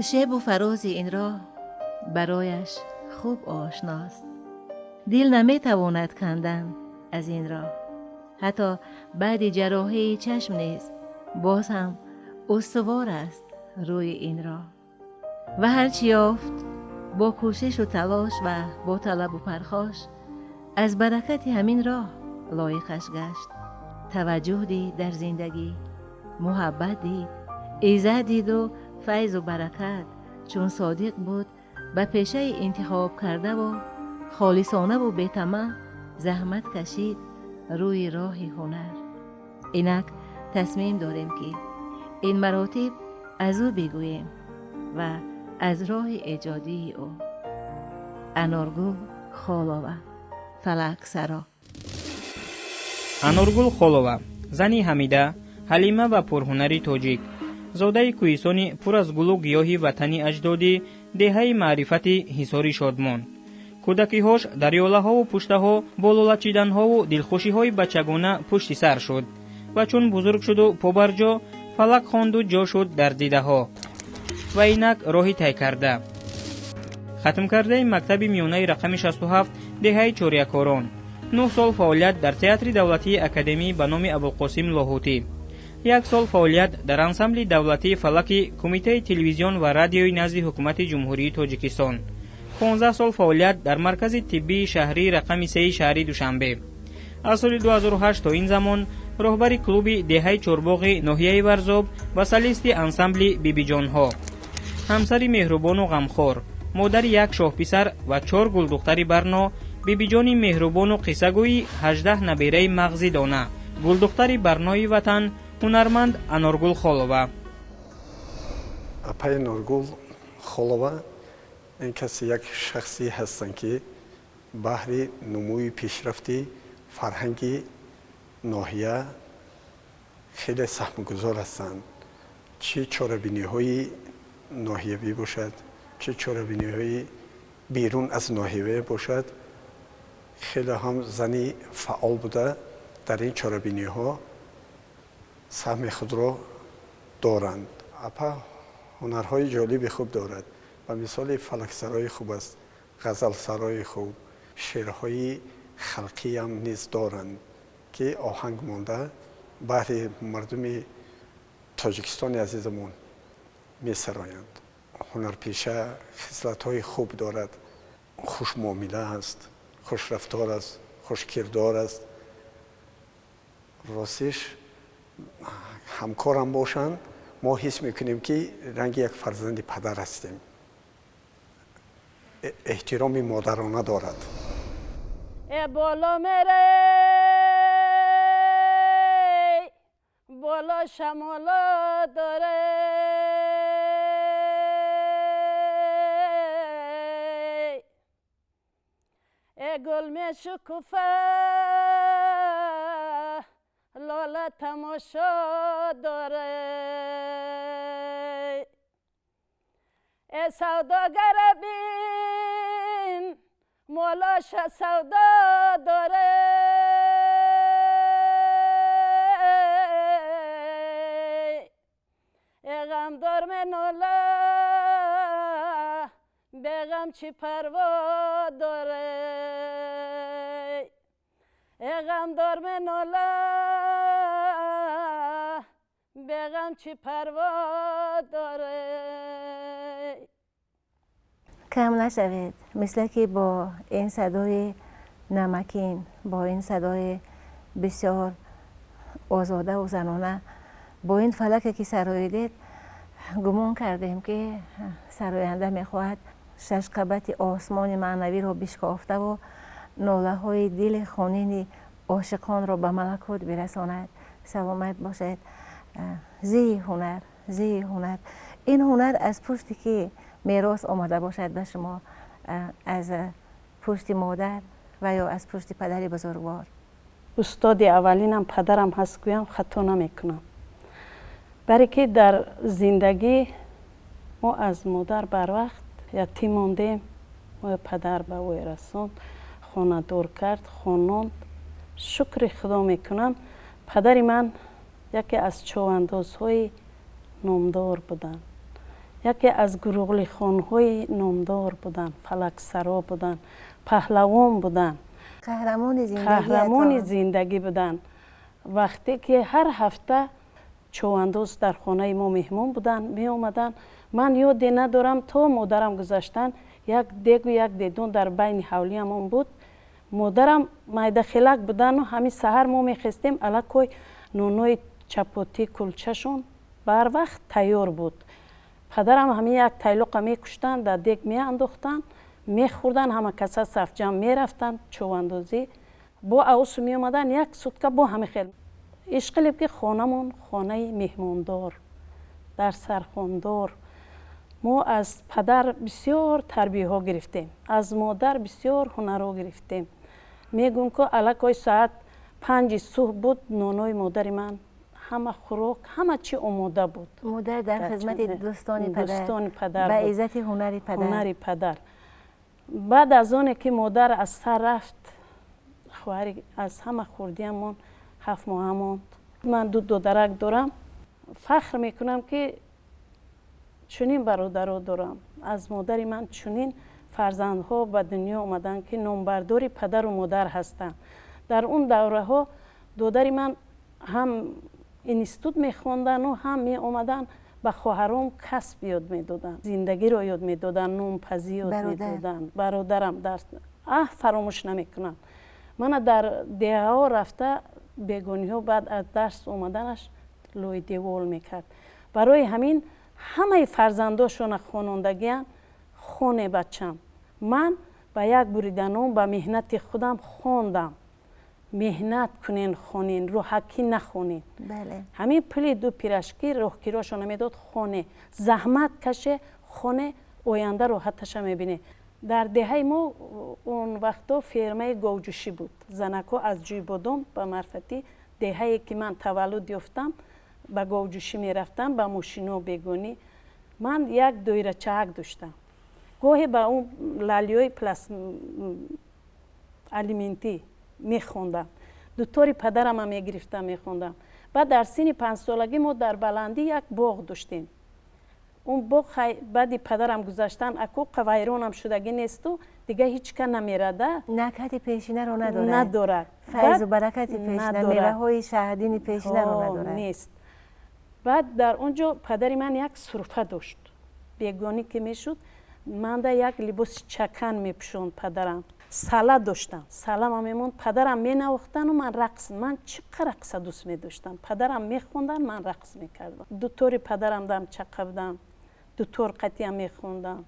Шебу фарози ин роҳ барояш хуб ошност. Дил наметавонад кандан аз ин роҳ. Ҳатто баъди ҷарроҳии чашм низ боз ҳам устувор аст рӯи ин роҳ. Ва ҳарчи ёфт бо кӯшишу талош ва бо талабу пархош аз баракати ҳамин роҳ лоиқаш гашт. Таваҷҷӯҳ дид дар зиндагӣ, муҳаббат дид, иззат диду файзу баракат, чун содиқ буд ба пешаи интихоб кардаву холисонаву бетамаъ заҳмат кашид рӯи роҳи ҳунар. Инак тасмим дорем, ки ин маротиб аз ӯ бигӯем ва аз роҳи эҷодии ӯ. Аноргул Холова, фалаксаро. Аноргул Холова, зани ҳамида, ҳалима ва пурҳунари тоҷик, зодаи кӯҳистони пур аз гулу гиёҳи ватани аҷдодӣ, деҳаи маърифати Ҳисори Шодмон. Кӯдакиҳош дар ёлаҳову пуштаҳо бо лолачиданҳову дилхушиҳои бачагона пушти сар шуд ва чун бузург шуду побарҷо фалак хонду ҷо шуд дар дидаҳо. Ва инак роҳи тай карда. Хатмкардаи мактаби миёнаи рақами 67 деҳаи Чорякорон, 9 сол фаъолият дар Театри давлатии академӣ ба номи Абулқосим Лоҳутӣ, як сол фаъолият дар ансамбли давлатии фалаки Кумитаи телевизион ва радиои назди Ҳукумати Ҷумҳурии Тоҷикистон, 15 сол фаъолият дар Маркази тиббии шаҳрии рақами 3 шаҳри Душанбе. Аз соли 2008 то ин замон роҳбари клуби деҳаи Чорбоғи ноҳияи Варзоб ва солисти ансамбли Бибиҷонҳо. Ҳамсари меҳрубону ғамхор, модари як шоҳписар ва чор гулдухтари барно, бибиҷони меҳрубону қиссагӯи 18 набераи мағзи дона, гулдухтари барнои ватан, ҳунарманд Аноргул Холова. Апаи Норгул Холова ин каси як шахсе ҳастанд, ки баҳри нумӯи пешрафти фарҳанги ноҳия хеле саҳмгузор ҳастанд. Чӣ чорабиниҳои ноҳиявӣ бошад, чӣ чорабиниҳои берун аз ноҳиявӣ бошад, хеле ҳам зани фаъол буда, дар ин чорабиниҳо саҳми худро доранд. Апа ҳунарҳои ҷолиби хуб дорад. Ба мисоли фалаксарои хуб аст, ғазалсарои хуб, шеърҳои халқиам низ доранд, ки оҳанг монда баҳри мардуми Тоҷикистони азизамон месароянд. Ҳунарпеша, хислатҳои хуб дорад, хушмуомила аст, хушрафтор аст, хушкирдор аст. Ростиш, ҳамкорам бошанд, мо ҳис мекунем, ки ранги як фарзанди падар ҳастем. Эҳтироми модарона дорад. Боло мере, боло шамоло доре, гул мешукуфа, лола тамошо доре. Э савдогара бин, молоша савдо доре. Э ғамдор менола, беғам чӣ парво доре? Э ғамдор менола, беғам чӣ парво доре? Кам нашавед, мисле ки бо ин садои намакин, бо ин садои бисёр озодаву занона, бо ин фалаке ки сароидед, гумон кардем, ки сароянда мехоҳад шашқабати осмони маънавиро бишкофтаву нолаҳои дили хонини ошиқонро ба малакут бирасонад. Саломат бошед. Зии ҳунар, зии ҳунар. Ин ҳунар аз пушти ки мерос омада бошад ба шумо? Аз пушти модар ва ё аз пушти падари бузургвор? Устоди аввалинам падарам ҳаст, гӯям, хато намекунам, баре ки дар зиндагӣ мо аз модар барвақт ятим мондем. Моя падар ба вой расонд, хонадор кард, хононд. Шукри Худо мекунам, падари ман яке аз човандозҳои номдор буданд. Яке аз гуруғлихонҳои номдор буданд, фалаксаро буданд, паҳлавон буданд, қаҳрамони зиндагӣ буданд. Вақте ки ҳар ҳафта човандоз дар хонаи мо меҳмон буданд, меомаданд. Ман ёде надорам то модарам гузаштан як дегу як дедон дар байни ҳавлиямон буд. Модарам майдахелак будану ҳамин саҳар мо мехестем, аллакой нонои чапотӣ кулчашон барвақт тайёр буд. Падарам ҳамин як тайлоқа мекуштанд, дар дег меандохтанд, мехӯрданд, ҳама каса сафҷам мерафтанд човандозӣ. Бо аусу меомаданд як сутка бо ҳамин хел. Ишқилиб ки хонамон хонаи меҳмондор, дар сархондор. Мо аз падар бисёр тарбияҳо гирифтем, аз модар бисёр ҳунарҳо гирифтем. Мегӯм ки аллакой соат 5 субҳ буд, нонои модари ман ҳама хӯрок, ҳама чи омода буд. Модар дар хизмати дӯстони падар, ба иззати ҳунари падар. Ҳунари падар. Баъд аз оне ки модар аз сар рафт, хоҳари аз ҳама хурдиамон 7 моҳа монд. Ман 2 додарак дорам. Фахр мекунам ки чунин бародаро дорам. Аз модари ман чунин фарзандҳо ба дунё омаданд ки номбардори падару модар ҳастанд. Дар он давраҳо додари ман ҳам институт мехондану ҳам меомаданд, ба хоҳаром касб ёд медоданд, зиндагиро ёд медоданд, нонпазӣ ёд медоданд. Бародарам дарс фаромӯш намекунам. Мана дар деҳаҳо рафта бегониҳо баъд аз дарс омаданаш лои девол мекард. Барои ҳамин ҳамаи фарзандошона хонондагиянд. Хоне бачам, ман ба як буриданом ба меҳнати худам хондам. Меҳнат кунен, хонен, роҳакӣ нахонен. Ҳамин пули 2 пирашки роҳкирошона медод, хоне, заҳмат каше, хоне, оянда роҳаташа мебине. Дар деҳаи мо он вақто фермаи говҷӯшӣ буд. Занакҳо аз Ҷӯйбодом ба марфати деҳае ки ман таваллуд ёфтам ба говҷӯшӣ мерафтам, ба мошино бегонӣ. Ман як доирачаак доштам. Гоҳе ба он лалиҳои алиментӣ мехондам. Дутори падарама мегирифтам, мехондам. Баъд дар синни 5 солагӣ мо дар баландӣ як боғ доштем. Он боғ баъди падарам гузаштан аку вайронам шудагӣ несту дига ҳеҷ ка намерада. Накҳати пешинаро надорад. Надорад. Файзу баракати пешина, меваҳои шаҳдини пешинаро надорад. Нест. Баъд дар он ҷо падари ман як сурфа дошт. Бегонӣ ки мешуд, манда як либоси чакан мепӯшонд падарам. Сала доштам, салама мемонд, падарам менавохтану ман рақс. Ман чӣ қадр рақса дӯст медоштам. Падарам мехондан, ман рақс мекардам. Дутори падарам дам чақа будам, дутор қатъиям мехондам.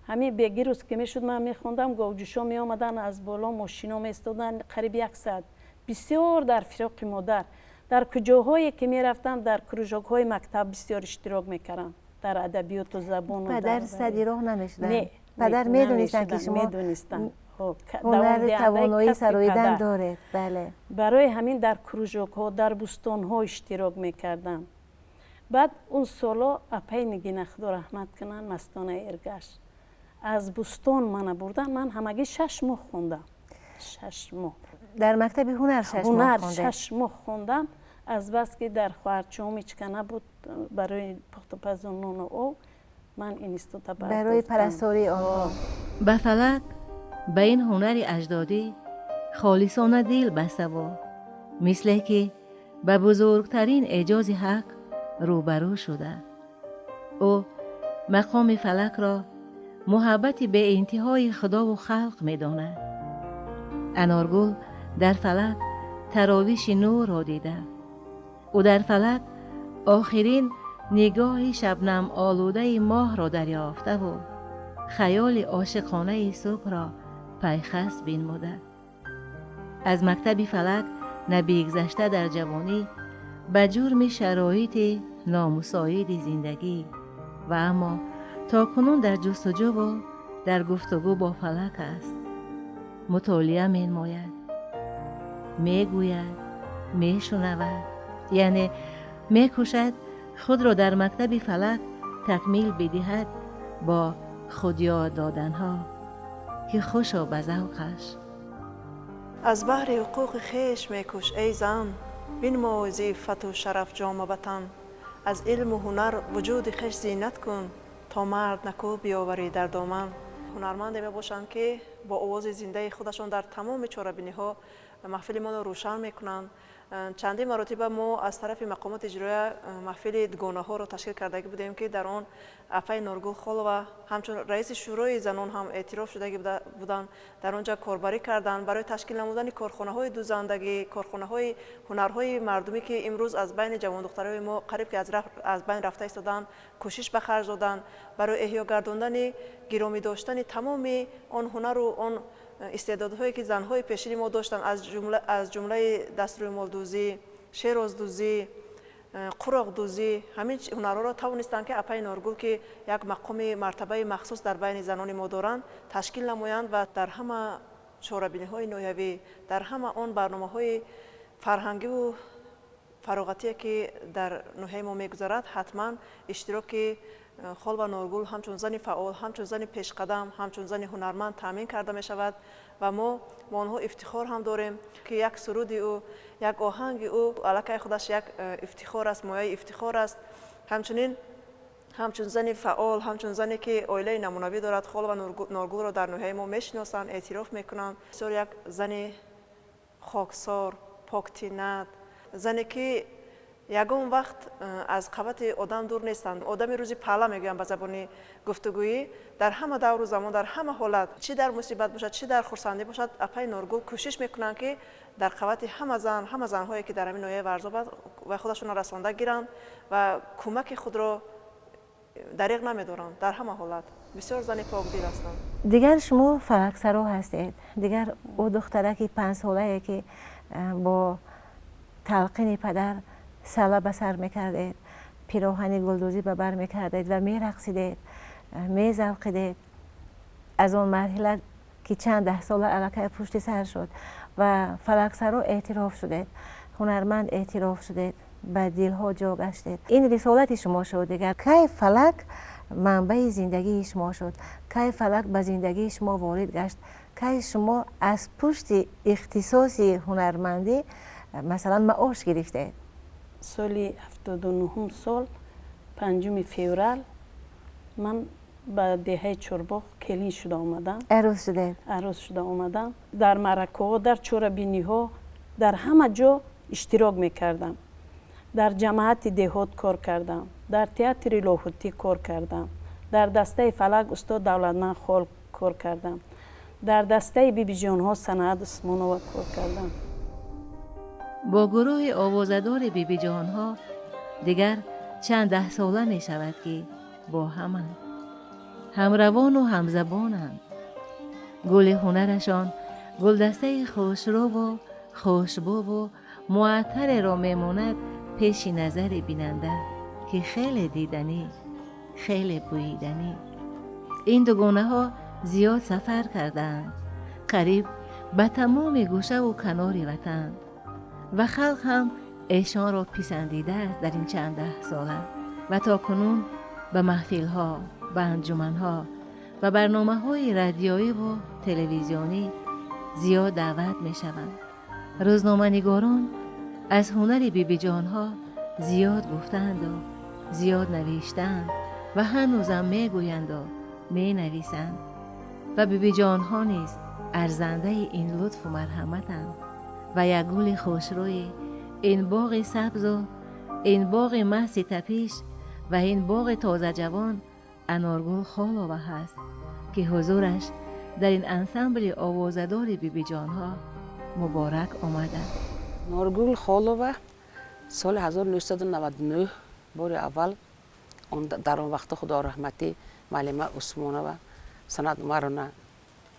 Ҳамин беги рӯз ки мешуд ман мехондам, говҷӯшо меомаданд аз боло, мошино меистоданд қариб 1 соат. Бисёр дар фироқи модар. Дар куҷоҳое ки мерафтам, дар кружокҳои мактаб бисёр иштирок мекардам. Дар адабиёту забону. Падар сади роҳ намешуданд? Не. Падар медонистанд ки шумо медонистанд. ҳунари тавоноии сароидан доред. Бале. Барои ҳамин дар кружокҳо, дар бӯстонҳо иштирок мекардам. Баъд он соло апаи Нигина, Худо раҳмат кунанд, Мастонаи Эргаш аз бӯстон мана бурдан. Ман ҳамагӣ 6 моҳ хондам. 6 моҳ. Дар мактаби ҳунар 6 моҳ хондед? 6 моҳ хондам. Аз бас ки дар хоҳарчаҳом ҳеҷ ка набуд барои пухтупазу нону об, ман института бардоштам. Барои парастории онҳо. Ба фалак, ба ин ҳунари аҷдодӣ холисона дил баставу мисле ки ба бузургтарин эъҷози ҳақ рӯбарӯ шуда. Ӯ мақоми фалакро муҳаббати беинтиҳои худову халқ медонад. Аноргул дар фалак таровиши нурро дида. Ӯ дар фалак охирин нигоҳи шабнамолудаи моҳро дарёфтаву хаёли ошиқонаи субҳро пайхаст бинмуда. Аз мактаби фалак набигзашта дар ҷавонӣ ба ҷурми шароити номусоиди зиндагӣ ва аммо то кунун дар ҷустуҷӯву дар гуфтугӯ бо фалак аст. Мутолиа менмояд, мегӯяд, мешунавад, яъне мекӯшад худро дар мактаби фалак такмил бидиҳад бо худёд доданҳо ки хушо ба завқаш. Аз баҳри ҳуқуқи хеш мекӯш эй зан, бинмой зиффату шараф ҷома ба тан. Аз илму ҳунар вуҷуди хеш зинат кун, То мард наку биёварӣ дар доман. Ҳунарманде мебошанд, ки бо овози зиндаи худашон дар тамоми чорабиниҳо маҳфили моро рӯшан мекунанд. Чандин маротиба мо аз тарафи мақомоти иҷроия маҳфили дугонаҳоро ташкил кардагӣ будем, ки дар он апаи Норгул Холова ҳамчун раиси шӯрои занон ҳам эътироф шудагӣ буданд, дар он ҷа корбарӣ карданд барои ташкил намудани корхонаҳои дузандагӣ, корхонаҳои ҳунарҳои мардумӣ, ки имрӯз аз байни ҷавондухтарои мо қариб ки аз байн рафта истоданд, кӯшиш ба харҷ доданд барои эҳё гардондани, гиромӣ доштани тамоми он ҳунару он истеъдодҳое, ки занҳои пешини мо доштанд, аз ҷумлаи дастрӯймолдӯзӣ, шероздӯзӣ, қуроқдӯзӣ. Ҳамин ҳунарҳоро тавонистанд, ки апаи Норгул, ки як мақоми мартабаи махсус дар байни занони мо доранд, ташкил намоянд ва дар ҳама чорабиниҳои ноҳиявӣ, дар ҳама он барномаҳои фарҳангиву фароғатие, ки дар ноҳияи мо мегузарад, ҳатман иштироки Холова Норгул ҳамчун зани фаъол, ҳамчун зани пешқадам, ҳамчун зани ҳунарманд таъмин карда мешавад. Ва мо бо онҳо ифтихор ҳам дорем, ки як суруди ӯ, як оҳанги ӯ аллакай худаш як ифтихор аст, мояи ифтихор аст. Ҳамчунин ҳамчун зани фаъол, ҳамчун зане, ки оилаи намунавӣ дорад, Холова Норгулро дар ноҳияи мо мешиносанд, эътироф мекунанд. Бисёр як зани хоксор, поктинат, зане, ки ягон вақт аз қабати одам дур нестанд. Одами рӯзи палла мегӯянд ба забони гуфтугӯӣ. Дар ҳама давру замон, дар ҳама ҳолат, чӣ дар мусибат бошад, чӣ дар хурсандӣ бошад, апаи Норгул кӯшиш мекунанд, ки дар қабати ҳама зан, ҳама занҳое, ки дар ҳамин ноҳияи Варзоб ва худашонро расонда гиранд ва кӯмаки худро дариғ намедоранд. Дар ҳама ҳолат бисёр зани покдил ҳастанд. Дигар шумо фалаксаро ҳастед. Дигар ӯ духтараки панҷсолае, ки бо талқини падар сала ба сар мекардед, пироҳани гулдӯзӣ ба бар мекардед ва мерақсидед, мезавқидед, аз он марҳила, ки чанд даҳсола аллакай пушти сар шуд ва фалаксаро эътироф шудед, ҳунарманд эътироф шудед, ба дилҳо ҷо гаштед. Ин рисолати шумо шуд. Дигар кай фалак манбаи зиндагии шумо шуд? Кай фалак ба зиндагии шумо ворид гашт? Кай шумо аз пушти ихтисоси ҳунармандӣ, масалан, маош гирифтед? Соли 79-ум сол, 5 феврал, ман ба деҳаи Чорбоғ келин шуда омадам. Арӯс шудед? Арӯс шуда омадам. Дар маъракаҳо, дар чорабиниҳо, дар ҳама ҷо иштирок мекардам. Дар ҷамоати деҳот кор кардам, дар театри Лоҳутӣ кор кардам, дар дастаи фалак устод Давлатманд Хол кор кардам, дар дастаи бибиҷонҳо Санаат Усмонова кор кардам. Бо гурӯҳи овозадори бибиҷонҳо дигар чанд даҳсола мешавад, ки бо ҳаманд, ҳамравону ҳамзабонанд. Гули ҳунарашон гулдастаи хушрӯву хушбӯву муаттареро мемонад пеши назари бинанда, ки хеле диданӣ, хеле бӯиданӣ. Ин дугонаҳо зиёд сафар кардаанд, қариб ба тамоми гӯшаву канори ватан, ва халқ ҳам эшонро писандидааст дар ин чанд даҳсола ва то кунун ба маҳфилҳо, ба анҷуманҳо ва барномаҳои радиоиву телевизионӣ зиёд даъват мешаванд. Рӯзноманигорон аз ҳунари бибиҷонҳо зиёд гуфтаанду зиёд навиштаанд ва ҳанӯзам мегӯянду менависанд ва бибиҷонҳо низ арзандаи ин лутфу марҳаматанд ва як гули хушрӯи ин боғи сабзу ин боғи маҳси тапиш ва ин боғи тозаҷавон Аноргул Холова ҳаст, ки ҳузураш дар ин ансамбли овозадори бибиҷонҳо муборак омада. Норгул Холова соли 1999 бори аввал, дар он вақта худораҳматӣ муаллима Усмонова Санат Умаровна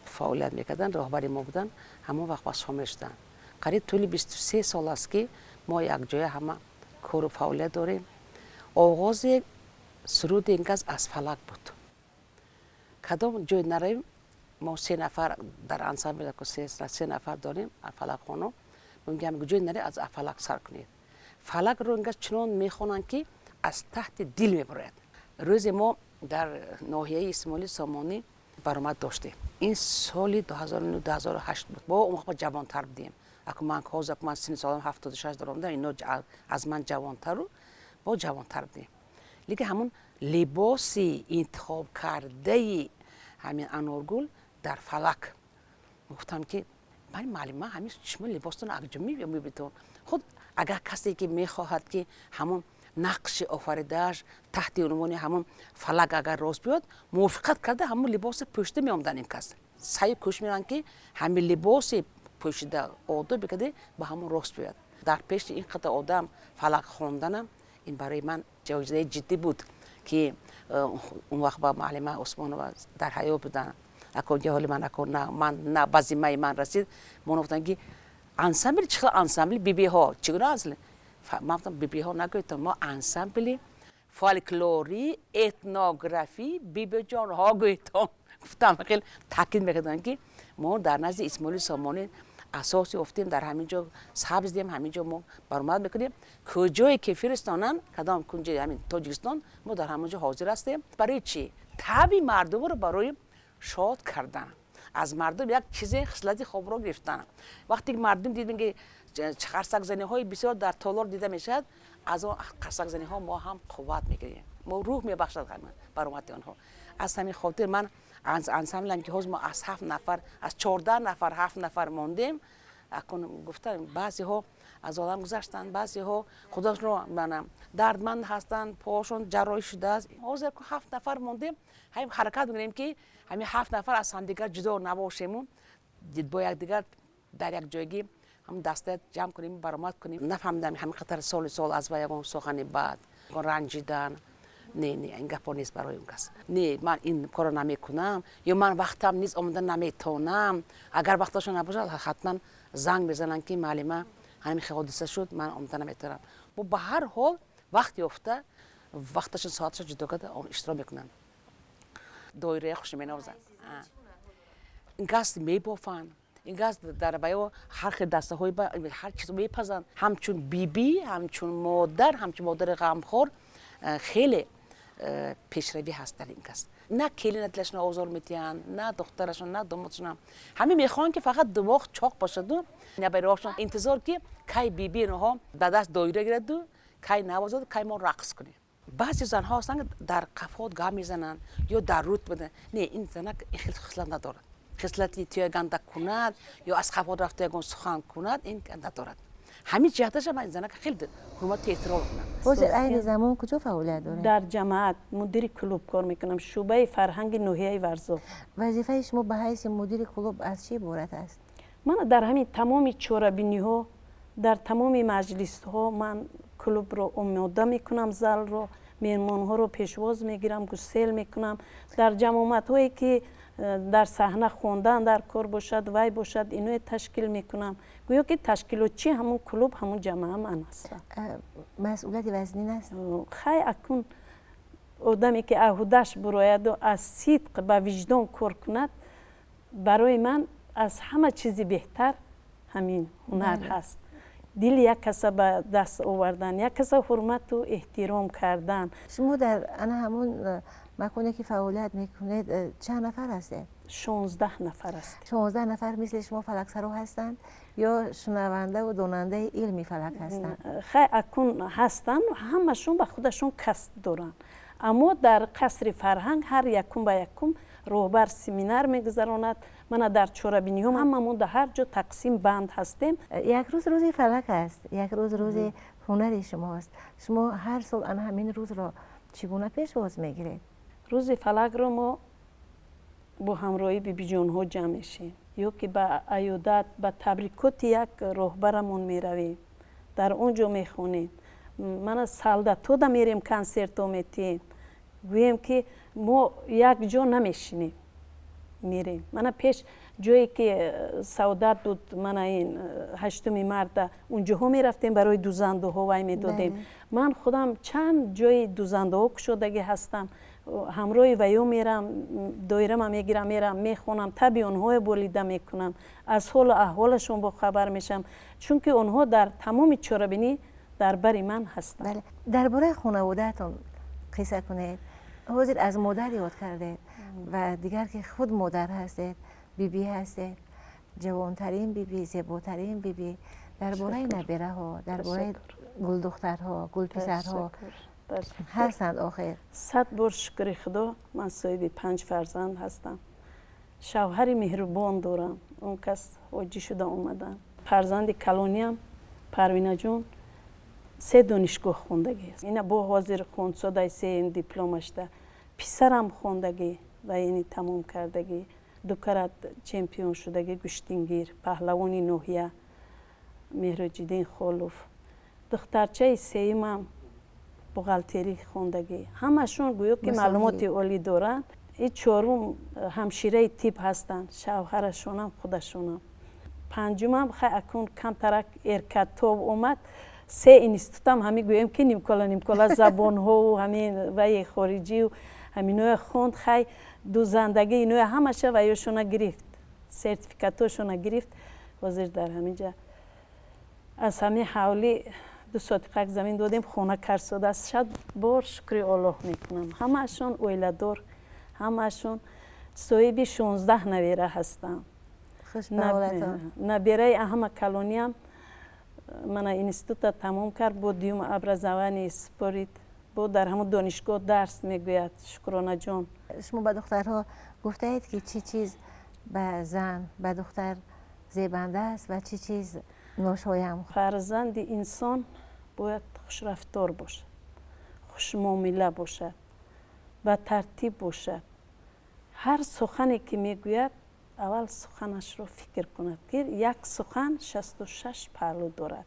фаъолият мекарданд, роҳбари мо буданд, ҳамон вақт ба шомил шуданд. Қариб тӯли 23 сол аст, ки мо якҷоя ҳама кору фаъолият дорем. Оғози суруди ин кас аз фалак буд. Кадом ҷой наравем, мо се нафар дар ансамбл, се нафар дорем фалакхоно, мегӯям, ҷой наравем, аз фалак сар кунед. Фалакро ин кас чунон мехонанд, ки аз таҳти дил мебарояд. Рӯзе мо дар ноҳияи Исмоили Сомонӣ баромад доштем. Ин соли 2008 буд. Бо он вақт ҷавонтар будем. Аку ман ҳозир ман синни солам 76 дорам, ино аз ман ҷавонтару бо ҷавонтар будем. Лекин ҳамун Либоси интихоб кардаи ҳамин Аноргул дар фалак. Гуфтам ки ман муаллима, ҳамин шумо либостон акҷо мебитон. Худ агар касе ки мехоҳад ки ҳамон нақши офаридааш таҳти унвони ҳамон фалак агар рост биёд, мувофиқат карда ҳамон либоси пӯшида меомдан. Ин кас саъю кӯшиш мекунанд ки ҳамин либоси пӯшида одоб бикарда ба ҳамон рост биёяд. Дар пеши ин қадар одам фалак хонданам ин барои ман ҷоизаи ҷиддӣ буд ки он вақт ба муаллима Усмонова дар ҳаёт буданд. Ако ҳоли ман ако ман на ба зиммаи ман расид. Мо гуфтанд ки ансамбл чӣ хел ансамбли бибиҳо, чӣ гуна ансамбл? Ман гуфтам бибиҳо нагӯйтон, мо ансамбли фольклори этнографӣ бибиҷонҳо гӯйтон. Гуфтам хел таъкид мекардам ки мо дар назди Исмоили Сомонӣ асос ёфтем, дар ҳамин ҷо сабздем, ҳамин ҷо мо баромад мекунем. Куҷое ки фиристонанд, кадом кунҷи ҳамин Тоҷикистон, мо дар ҳамон ҷо ҳозир ҳастем. Барои чӣ? Таби мардумро барои шод кардан, аз мардум як чизе хислати хубро гирифтан. Вақте ки мардум дидем ки қарсакзаниҳои бисёр дар толор дида мешавад, аз он қарсакзаниҳо мо ҳам қувват мегирем, мо рӯҳ мебахшад баромади онҳо. Аз ҳамин хотир ман ансамблам ки ҳозир мо аз 7 нафар, аз 14 нафар 7 нафар мондем. Акун гуфтам баъзеҳо аз олам гузаштанд, баъзеҳо худашонро дардманд ҳастанд, поҳошон ҷарроҳӣ шудааст. Ҳозир 7 нафар мондем, ҳамин ҳаракат мекунем ки ҳамин 7 нафар аз ҳамдигар ҷудо набошему, бо якдигар дар як ҷойгӣ ҳам даста ҷамъ кунем, баромад кунем. Нафаҳмидам ҳамин қадар соли сол аз ба ягон сухани бад, ранҷидан. Не, не, ин гапҳо нест барои он кас. Не, ман ин корро намекунам, ё ман вақтам низ омода наметавонам. Агар вақташон набошад, ҳатман занг мезананд ки муаллима ҳамин хел ҳодиса шуд, ман омода наметавонам. Бо ба ҳар ҳол вақт ёфта, вақташон соаташон ҷудо карда иштирок мекунанд. Доираи хуш менавозанд. Ин кас мебофанд, ин кас дар баё ҳар хел дастаҳои ҳар чиз мепазанд. Ҳамчун бибӣ, ҳамчун модар, ҳамчун модари ғамхор хеле пешравӣ ҳаст дар ин кас. На келина дилашон озор медиҳанд, на духтарашон, на домодшон. Ҳамин мехоҳанд ки фақат димоғ чоқ бошаду набераҳошон интизор ки кай биби инҳо ба даст доира гираду, кай навозаду, кай мо рақс кунем. Баъзе занҳо ҳастанд дар қафот гап мезананд ё дар рут медиҳанд. Не, ин занак ин хел хислат надорад. Хислати туя ганда кунад ё аз қафот рафта ягон сухан кунад, ин надорад. Ҳамин ҷиҳаташа ман ин занака хеле ҳурмату эҳтиром мекунам. Ҳозир айни замон куҷо фаъолият доред? Дар ҷамоат мудири клуб кор мекунам, шӯъбаи фарҳанги ноҳияи Варзоб. Вазифаи шумо ба ҳайси мудири клуб аз чӣ иборат аст? Ман дар ҳамин тамоми чорабиниҳо, дар тамоми маҷлисҳо ман клубро омода мекунам, залро, меҳмонҳоро пешвоз мегирам, гусел мекунам. Дар ҷамоатҳое ки дар саҳна хондан дар кор бошад, вай бошад, иное ташкил мекунам. Гӯё ки ташкилотчи ҳамун клуб, ҳамун ҷамоа ман ҳастам. Масъулияти вазнин аст? Хай, акун одаме ки аҳудаш бурояду аз сидқ ба виҷдон кор кунад, барои ман аз ҳама чизи беҳтар ҳамин ҳунар ҳаст. Дили як каса ба даст овардан, як каса ҳурмату эҳтиром кардан. Шумо дар ана ҳамон маконе ки фаъолият мекунед чанд нафар ҳастед? 16 нафар ҳастем. 16 нафар мисли шумо фалаксаро ҳастанд ё шунавандаву донандаи илми фалак ҳастанд? Хай, акун ҳастанд, ҳамашон ба худашон касб доранд. Аммо дар қасри фарҳанг ҳар якум ба якум роҳбар семинар мегузаронад. Мана дар чорабиниҳо ҳамамон дар ҳар ҷо тақсим банд ҳастем. Як рӯз рӯзи фалак аст, як рӯз рӯзи ҳунари шумост. Шумо ҳар сол ана ҳамин рӯзро чӣ гуна пешвоз мегиред? Рӯзи фалакро мо бо ҳамроҳии бибиҷонҳо ҷамъ мешем, ё ки ба аёдат, ба табрикоти як роҳбарамон меравем, дар он ҷо мехонем. Мана солдатода мерем, консертҳо метиҳем. Гӯем ки мо як ҷо намешинем, мерем. Мана пеш ҷое ки саодат буд, мана ин 8 марта, унҷоҳо мерафтем, барои дузандуҳо вай медодем. Ман худам чанд ҷои дузандуҳо кушодагӣ ҳастам, ҳамроҳи ваё мерам, доирама мегирам, мерам, мехонам, таби онҳое болида мекунам, аз ҳолу аҳволашон бохабар мешавам, чунки онҳо дар тамоми чорабинӣ дар бари ман ҳастанд. Дар бораи хонаводаатон қисса кунед. Ҳозир аз модар ёд кардед ва дигар ки худ модар ҳастед, бибӣ ҳастед, ҷавонтарин бибӣ, зеботарин бибӣ. Дар бораи набераҳо, дар бораи гулдухтарҳо, гулписарҳо Ҳастанд охир. 100 бор шукри Худо, ман соҳиби 5 фарзанд ҳастам. Шавҳари меҳрубон дорам. Он кас ҳоҷӣ шуда омаданд. Фарзанди калониям Парвинаҷон 3 донишгоҳ хондагӣ аст. Ина бо ҳозир хондсодаи 3 дипломашда. Писарам хондагӣ ва ини тамом кардагӣ. 2 карат чемпион шудагӣ гӯштингир, паҳлавони ноҳия Меҳроҷиддин Холов. Духтарчаи сеюмам бухгалтерӣ хондагӣ. Ҳамашон гӯё ки маълумоти олӣ доранд. И чорум ҳамшираи тиб ҳастанд, шавҳарашонам худашонам. Панҷумам хай акун камтарак эркатоб омад. 3 институтам ҳамин гӯем ки нимкола нимкола забонҳову ҳамин ваи хориҷию ҳаминое хонд. Хай дузандагӣ иное ҳамаша ваёшона гирифт, сертификатошона гирифт. Ҳозир дар ҳаминҷа аз ҳамин ҳавлӣ 2 сотиқак замин додем, хона карсодааст. 100 бор шукри Оллоҳ мекунам. Ҳамаашон оиладор, ҳамаашон соҳиби 16 набера ҳастанд. Набераи ҳама калониям мана института тамом кард, бо дуюм образование спорид, бо дар ҳамон донишгоҳ дарс мегӯяд. Шукронаҷон. Шумо ба духтарҳо гуфтаед ки чӣ чиз ба зан, ба духтар зебанда аст ва чӣ чиз ношоям? Фарзанди инсон бояд хушрафтор бошад, хушмуомила бошад, ба тартиб бошад. Ҳар сухане ки мегӯяд, аввал суханашро фикр кунад, ки як сухан 66 паҳлӯ дорад.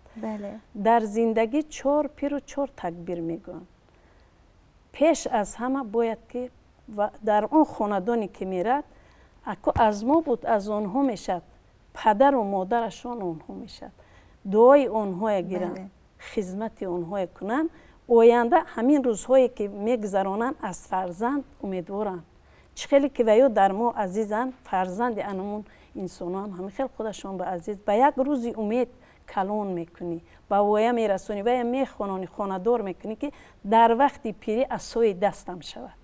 Дар зиндагӣ 4 пиру 4 такбир мегӯянд. Пеш аз ҳама бояд ки дар он хонадоне ки мерад, аку аз мо буд, аз онҳо мешавад, падару модарашон онҳо мешавад, дуои онҳое гиранд, хизмати онҳое кунанд. Оянда ҳамин рӯзҳое ки мегузаронанд, аз фарзанд умедворанд. Чӣ хеле ки ваё дар мо азизанд, фарзанди анамун инсонҳоам ҳамин хел худашон ба азиз. Ба як рӯзи умед калон мекунӣ, ба воя мерасонӣ, вая мехонони, хонадор мекунӣ, ки дар вақти пирӣ асои дастам шавад.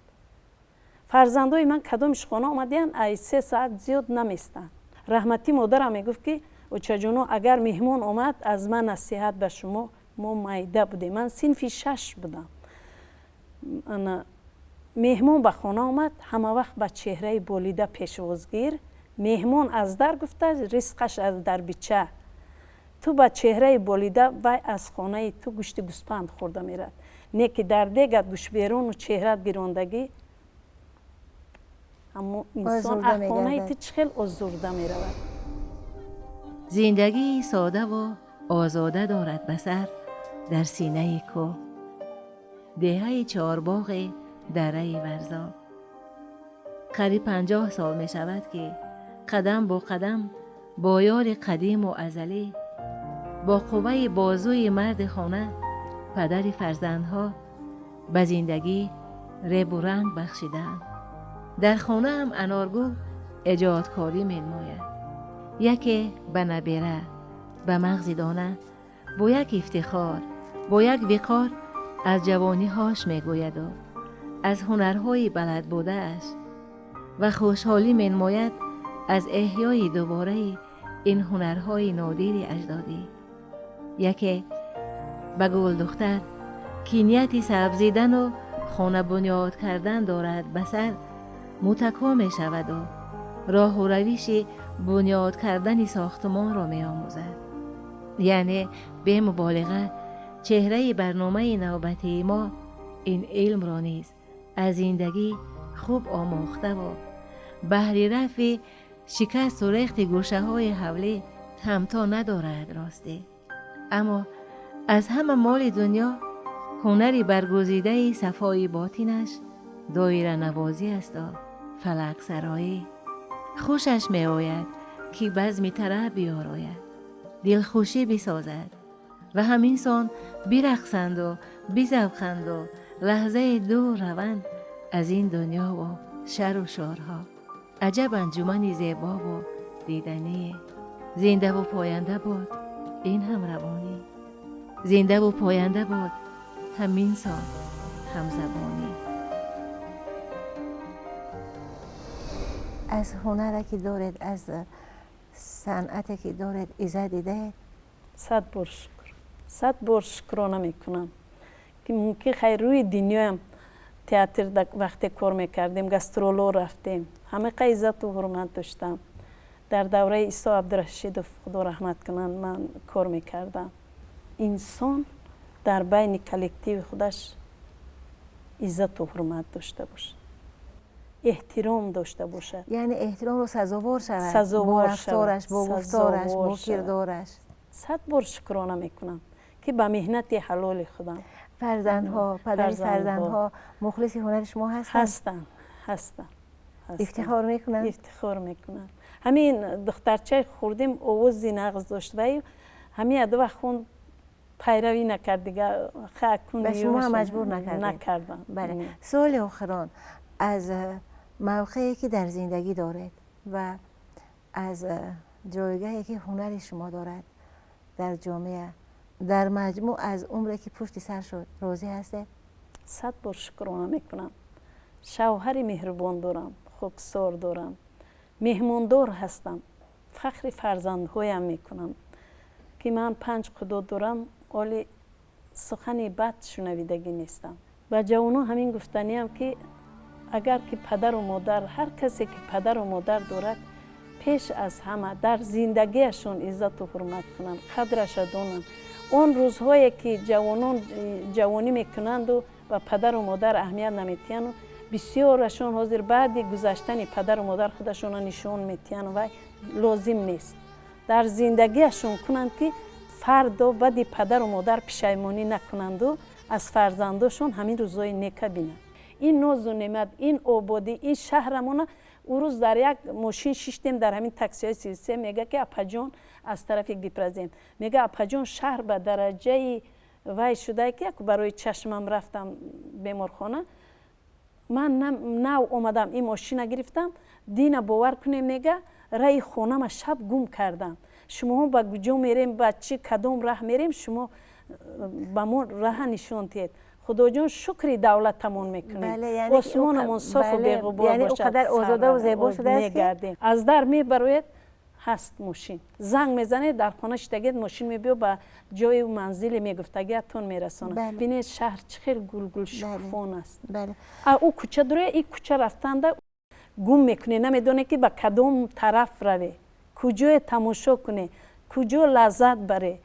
Фарзандои ман кадомиш хона омадиянд, ай 3 саат зиёд наместанд. Раҳматӣ модарам мегуфт ки очаҷоно, агар меҳмон омад, аз ман насиҳат ба шумо. Мо майда будем, ман синфи 6 будам. Меҳмон ба хона омад, ҳама вақт ба чеҳраи болида пешвозгир. Меҳмон аз дар гуфта, ризқаш аз дарбича. Ту ба чеҳраи болида, вай аз хонаи ту гӯшти гӯспанд хӯрда мерад. Не ки дар дегат гӯшберону чеҳрат гирондагӣ, аммо инсон аз хонаи ту чӣ хел озурда меравад. Зиндагии содаву озода дорад ба сар дар синаи кӯҳ, деҳаи чорбоғи дараи Варзоб. Қариб 50 сол мешавад ки қадам бо қадам бо ёри қадиму азалӣ, бо қувваи бозуи марди хона, падари фарзандҳо ба зиндагӣ ребу ранг бахшидаанд. Дар хонаам Аноргул эҷодкорӣ менамояд. Яке ба набера, ба мағзи дона, бо як ифтихор, бо як виқор аз ҷавониҳош мегӯяду аз ҳунарҳои балад будааш ва хушҳолӣ менамояд аз эҳёи дубораи ин ҳунарҳои нодири аҷдодӣ. Яке ба гулдухтар ки нияти сабзидану хона бунёд кардан дорад ба сар, мутакко мешаваду роҳу равиши бунёд кардани сохтмонро меомӯзад. Яъне бемуболиға чеҳраи барномаи навбатии мо ин илмро низ аз зиндагӣ хуб омӯхтаву баҳри рафъи шикасту рехти гӯшаҳои ҳавлӣ ҳамто надорад ростӣ. Аммо аз ҳама моли дунё ҳунари баргузидаи сафои ботинаш доиранавозӣ асту фалаксароӣ. Хушаш меояд ки базми тараб биёрояд, дилхушӣ бисозад ва ҳамин сон бирақсанду бизавқанду лаҳзаи дур раванд аз ин дунёву шару шорҳо. Аҷаб анҷумани зебову дидание! Зиндаву поянда буд ин ҳамравонӣ, зиндаву поянда буд ҳамин сон ҳамзабонӣ. Аз ҳунаре ки доред, аз санъате ки доред иззат дидаед? 100 бор шукр, 100 бор шукрона мекунам ки Ки мумкин хайр рӯи дунёям театр вақте кор мекардем, гастроло рафтем, ҳамақа иззату ҳурмат доштам. Дар давраи Исо Абдурашидов, худо раҳмат кунанд, ман кор мекардам. Инсон дар байни коллективи худаш иззату ҳурмат дошта бошад, эҳтиром дошта бошад. Яъне эҳтиромро сазовор шавад бо рафтораш, бо гуфтораш, бо кирдораш. 100 бор шукрона мекунам, ки ба меҳнати ҳалоли худам. Фарзандҳо, падари фарзандҳо мухлиси ҳунари шумо ҳастанд? Ҳастанд, ҳастанд. Ифтихор мекунанд? Ифтихор мекунанд. Ҳамин духтарчаи хурдим овози нағз дошт, вай ҳамин адва хун пайравӣ накард, дига. Ба шумо ҳам маҷбур накардед? Накардам. Бале. Суоли охирон: аз мавқее ки дар зиндагӣ доред ва аз ҷойгаҳе ки ҳунари шумо дорад дар ҷомеа, дар маҷмӯъ аз умре ки пушти сар шуд розӣ ҳастед? 100 бор шукрона мекунам. Шавҳари меҳрубон дорам, хоксор дорам, меҳмондор ҳастам. Фахри фарзандҳоям мекунам, ки ман 5 худо дорам, оли сухани бад шунавидагӣ нестам. Ба ҷавонон ҳамин гуфтаниям, ки агар ки падару модар, ҳар касе ки падару модар дорад, пеш аз ҳама дар зиндагиашон иззату ҳурмат кунанд, қадраша донанд. Он рӯзҳое ки ҷавонон ҷавонӣ мекунанду ба падару модар аҳамият наметиҳанду, бисёрашон ҳозир баъди гузаштани падару модар худашонро нишон метиҳанд, вай лозим нест. Дар зиндагиашон кунанд, ки фардо баъди падару модар пишаймонӣ накунанду аз фарзандошон ҳамин рӯзҳои нека бинанд. Ин нозу неъмат, ин ободӣ, ин шаҳрамона. Ӯ рӯз дар як мошин шиштем, дар ҳамин таксиҳои силсия, мега ки апаҷон, аз тарафи гипрозем, мега апаҷон, шаҳр ба дараҷаи вай шуда, ки як барои чашмам рафтам беморхона, ман нав омадам, ин мошина гирифтам, дина бовар кунем, мега, раи хонама шаб гум кардам. Шумоҳо ба куҷо мерем, ба чӣ кадом раҳ мерем, шумо ба мо раҳа нишон диҳед. Худоҷон, шукри давлатамон мекунем, осмонамон софу беғубор бошад. Мегардем, аз дар мебароед, ҳаст мошин, занг мезанед, дар хона шитагед, мошин мебиё, ба ҷои манзили мегуфтагиатон мерасонад. Бинед, шаҳр чӣ хел гулгул шукуфон аст. Ӯ кӯча дуре, и кӯча рафтанда гум мекунед, намедонед ки ба кадом тараф раве, куҷое тамошо кунед, куҷо лаззат баре.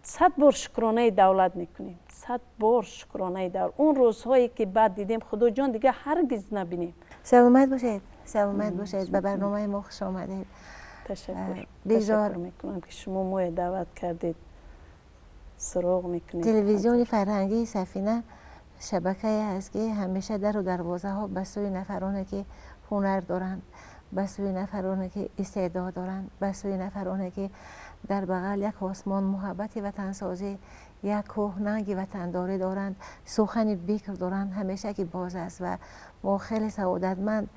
100 бор шукронаи давлат мекунем, 100 бор шукронаи давлат. Он рӯзҳое ки баъд дидем, худоҷон, дига ҳаргиз набинем. Саломат бошед, саломат бошед. Ба барномаи мо хуш омадед. Ташаккур, ташаккур мекунам, ки шумо моя даъват кардед, суроғ мекунед. Телевизиони фарҳангии Сафина шабакае ҳаст, ки ҳамеша дару дарвозаҳо ба сӯи нафароне ки ҳунар доранд, ба сӯи нафароне ки истеъдод доранд, ба сӯи нафароне ки дар бағал як осмон муҳаббати ватансозӣ, як кӯҳ нанги ватандорӣ доранд, сухани бикр доранд, ҳамеша ки боз аст. Ва мо хеле саодатманд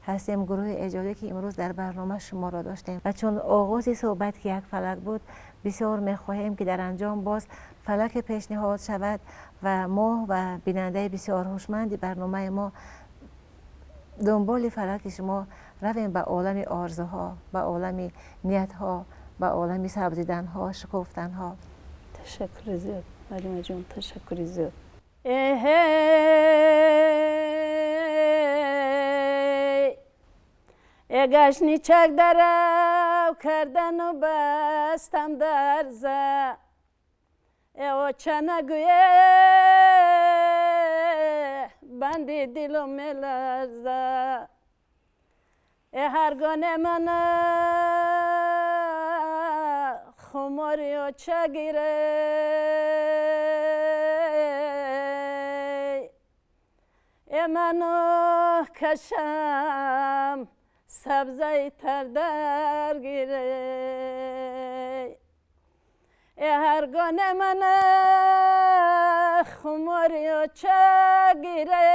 ҳастем, гурӯҳи эҷодӣ, ки имрӯз дар барнома шуморо доштем. Ва чун оғози суҳбат ки як фалак буд, бисёр мехоҳем, ки дар анҷом боз фалаке пешниҳод шавад ва мо ва бинандаи бисёр ҳушманди барномаи мо дунболи фалаки шумо равем ба олами орзуҳо, ба олами ниятҳо, ба олами сабзиданҳо, шукуфтанҳо. Ташаккури зиёд, Алимаҷон, ташаккури зиёд. Гашничак дарав кардану бастам дарза, оча нагӯе, банди дилу меларза. Ҳаргоне мана хумори оча гире, ману кашам сабзаи тар дар гире. Ҳаргоне мана хумори оча гире,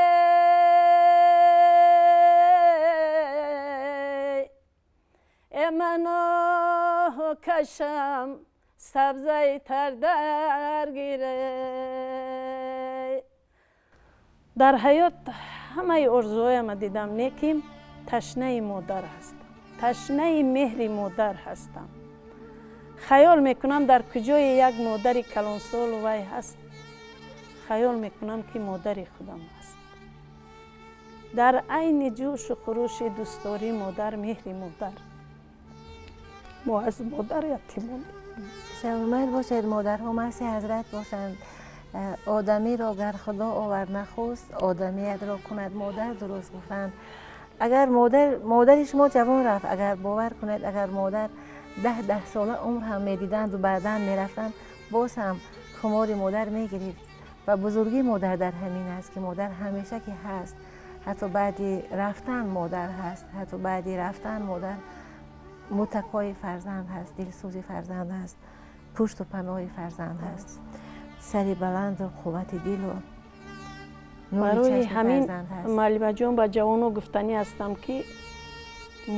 ману кашам сабзаи тар дар гире. Дар ҳаёт ҳамаи орзуҳояма дидам, не ки ташнаи модар ҳастам, ташнаи меҳри модар ҳастам. Хаёл мекунам, дар куҷое як модари калонсолу вай ҳаст, Хаёл мекунам, ки модари худам аст. Дар айни ҷӯшу хурӯши дӯстдории модар, меҳри модар, мо аз модар ятим мондем. Саломат бошед, модарҳо маси ҳазрат бошанд. Одамиро гар Худо овард нахуст, одамиятро кунад модар, дуруст гуфтанд. Агар модар, модари шумо ҷавон рафт, агар бовар кунед, агар модар 10-10 сола умр ҳам медиданду баъдан мерафтанд, боз ҳам хумори модар мегирифт. Ва бузургии модар дар ҳамин аст, ки модар ҳамеша ки ҳаст, ҳатто баъди рафтан модар ҳаст, ҳатто баъди рафтан модар муттакои фарзанд ҳаст, дилсӯзи фарзанд ҳаст, пушту паноҳи фарзанд ҳаст, сари баланду қуввати дилу барои ҳамин, муаллимаҷон, ба ҷавоно гуфтанӣ ҳастам, ки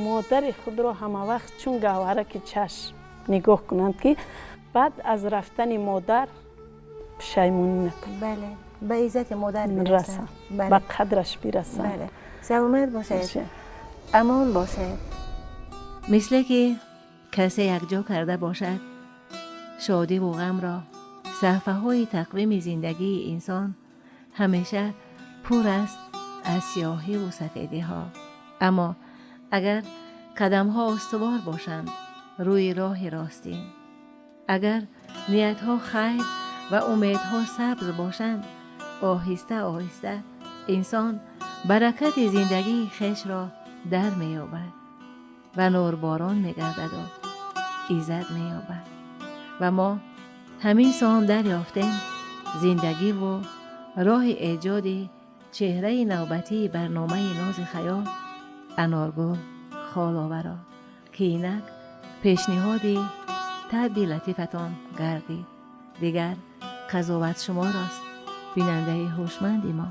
модари худро ҳамавақт чун гавҳараки чашм нигоҳ кунанд, ки баъд аз рафтани модар пушаймонӣ накунанд. Бале, ба иззати модар бирасанд, ба қадраш бирасанд. Саломат бошед, амон бошед. Мисле ки касе якҷо карда бошад шодиву ғамро, саҳфаҳои тақвими зиндагии инсон ҳамеша пур аст аз сиёҳиву сафедиҳо. Аммо агар қадамҳо устувор бошанд рӯи роҳи ростин, агар ниятҳо хайр ва умедҳо сабз бошанд, оҳиста оҳиста инсон баракати зиндагии хешро дар меёбад ва нурборон мегардаду иззат меёбад. Ва мо ҳамин сон дарёфтем зиндагиву роҳи эҷоди чеҳраи навбатии барномаи Нози хаёл, Аноргул Холоваро, ки инак пешниҳоди табъи латифатон гардид. Дигар қазоват шуморост, бинандаи ҳушманди мо.